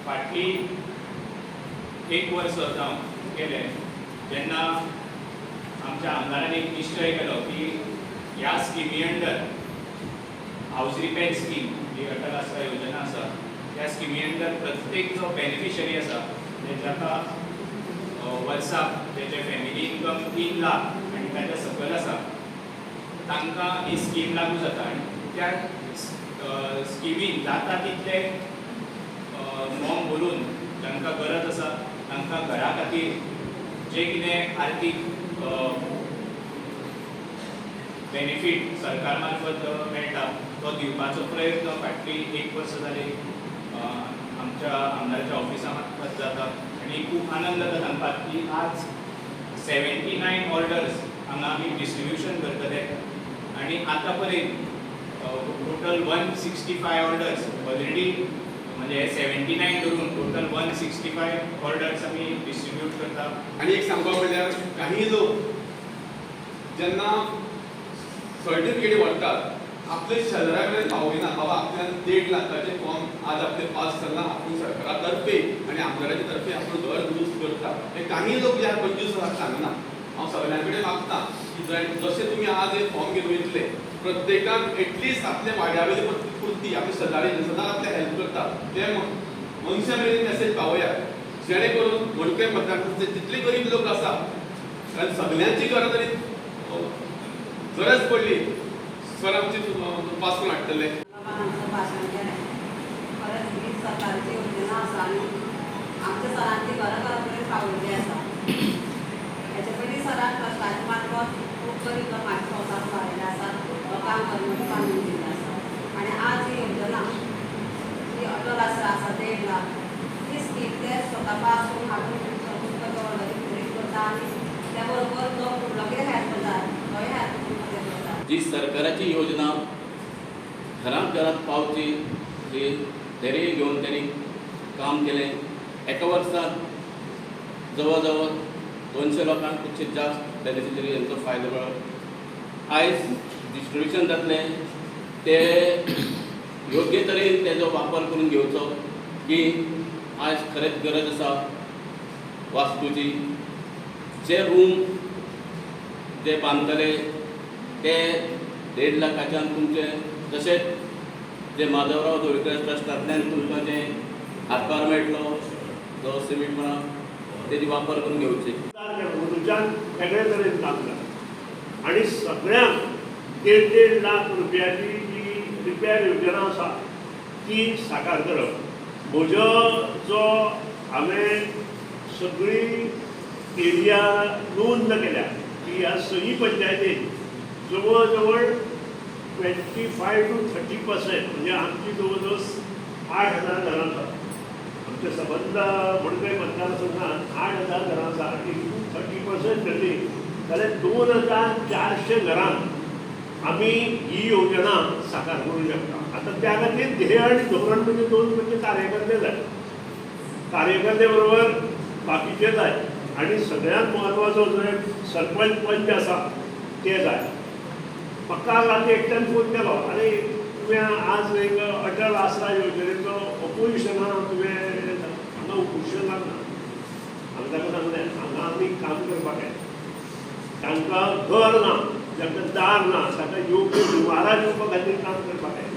फाटली एक वर्स जावन गेलें जेन्ना आमच्या आमदारान एक निश्चय केलो की ह्या स्किमी अंडर हावज रिपेर स्कीम जी अटल आसरा योजना आसा त्या स्किमी अंडर प्रत्येक जो बेनिफिशरी आसा जाका वर्साक तेचे फॅमिली इन्कम 3 लाख आनी ताच्या सकयल आसा तांकां ही स्कीम लागू जाता आनी त्या स्किमीन जाता तितले फॉर्म भरून जांकां गरज आसा तांकां घरा खातीर जे कितें आर्थीक बेनिफीट सरकार मार्फत मेळटा तो दिवपाचो प्रयत्न फाटली एक वर्स जाली आमच्या आमदाराच्या ऑफिसा मार्फत जाता आनी खूब आनंद जाता सांगपाक की आज 79 ऑर्डर्स हांगा आमी डिस्ट्रिब्युशन करतले आनी आतां पर्यंत टोटल 165 ऑर्डर्स ऑलरेडी, म्हणजे 79 धरून टोटल 165 ऑर्डर्स आमी डिस्ट्रिब्यूट करता. आनी एक सांगपा म्हणल्यार काही लोक जेन्ना सर्टिफिकेट व्हरतात आपले शेजऱ्या कडेन पावयना, बाबा आपल्यान 1.5 लाखाचे फॉर्म आज आपले पास जाला, आपूण सरकारा तर्फे आनी आमदाराचे तर्फे आपूण घर दुरुस्त करता. हे काही लोक जे आहा पंचवीस लाख सांगना. हांव सगळ्यां कडेन मागता की जशें तुमी आज हे फॉर्म घेवन वयतले प्रत्येकान एटलिस्ट आपल्या वाड्या वयली पुरती आपली शेजारी सदांच आपल्या हेल्प करता ते मनशां मेरेन मेसेज पावया, जेणे करून मडकय मतदारसंघाचे जितले गरीब लोक आसा कारण सगळ्यांची घरां तरी गरज पडली सर आमची पास करून हाडटले. भाशण केलें खरेंच ही सरकारची योजना आसा आनी आमच्या सरांची घरां घरा कडेन पावयल्ली आसा. हेच्या पयलीं सरान ट्रस्टाच्या मार्फत खूब गरीब लोकांचे संवसार उबारिल्ले आसा, लोकांक घरमूठ बांदून दिल्लें आसा आनी आज ही योजना ही अटल आसरा आसा 1.5 लाख ही स्कीम ते स्वता पास करून हाडून ऑर्डरी वितरीत करता आनी त्या बरोबर जो फुडलो कितें हेल्प जाय तोय हेल्प करता. जी सरकाराची योजना घरांत घरांत पावची ही धैर्य घेवन त्यांनी काम केलें. एका वर्सात जवळ जवळ 200 लोकांक पेक्षा जास्त बेनिफिशरी यांचो फायदो मेळ्ळो. आयज डिस्ट्रिब्युशन जातलें ते योग्य तरेन तेजो वापर करून घेवचो की आयज खरेंच गरज आसा वास्तूची. जे रूम जे बांदतले ते 1.5 लाखाच्यान तुमचे, तशेंच जे माधवराव ढवळीकर ट्रस्टांतल्यान तुमकां जे हातभार मेळटलो जो सिमेंट म्हणा तेजी वापर करून घेवचे. अंदूच्यान वेगळे तरेन काम जालें आनी सगळ्यांक 1.5-1.5 लाख रुपयाची जी रिपेर योजना आसा ती साकार करप. म्हजो जो हांवें सगळी एरिया नोंद केल्या की ह्या सई पंचायतीन जवळ जवळ 25 to 30% म्हणजे आमची जवळ जवळ 8,000 घरां आसा. आमच्या सबंद मडकय मतदारसंघात 8,000 घरां आसा आनी 30% धरली जाल्यार 2,400 घरांक आमी ही योजना साकार करूंक शकता. आतां त्या खातीर ध्येय आनी धोरण म्हणजे दोन म्हणजे कार्यकर्ते जाय, कार्यकर्ते बरोबर बाकीचे जाय आनी सगळ्यांत म्हत्वाचो जे सरपंच पंच आसा ते जाय. म्हाका काल राती एकट्यान फोन केलो, आनी तुवें आज एक अटल आसरा योजनेचो ऑपोजिशनान तुवें हांगा ऑपोजिशनाक ना. हांवें ताका सांगलें हांगा आमी काम करपाक येता, तांकां घर ना, जांकां दार ना ताका योग्य दुवारा दिवपा खातीर काम करपाक येता.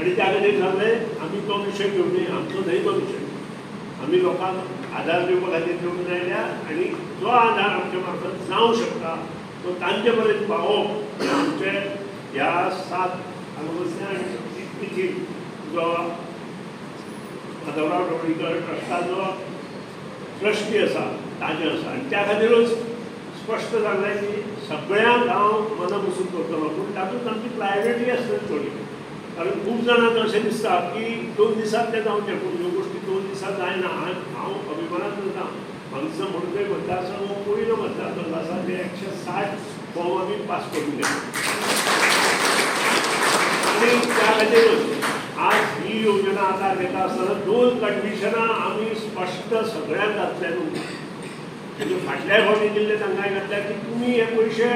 आनी त्या खातीर सांगलें आमी तो विशय घेवन न्ही, आमचो न्हय तो विशय, आमी लोकांक आदार दिवपा खातीर घेवन आयल्या आनी जो आदार आमच्या मार्फत जावं शकता तो तांचे पर्यंत पावोवप हें आमचें ह्या 7 आमोवस्या आनी तिथी जो माधवराव ढवळीकर ट्रस्टाचो ट्रस्टी आसा ताजें आसा. आनी त्या खातीरूच स्पश्ट सांगलें की सगळ्यांक हांव मना पसून करतलो, पूण तातूंत आमची प्रायोरिटी आसतली थोडी, कारण खूब जाणांक अशें दिसता की 2 दिसांत तें जावचें, पूण ह्यो गोश्टी 2 दिसांत जायना. हांव अभिमानान सांगता हांगसर मडकय मतदारसंघ हो पयलो मतदारसंघ आसा जे 160 फॉर्म आमी पास करून दिले आनी त्या खातीरूच आज ही योजना आकार घेता आसतना 2 कंडिशनां आमी स्पश्ट सगळ्यांक घातल्या न्हू, म्हणजे फाटल्या फावटी दिल्ले तांकां घातल्या की तुमी हे पयशे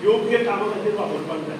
योग्य कामा खातीर वापरपाक जाय.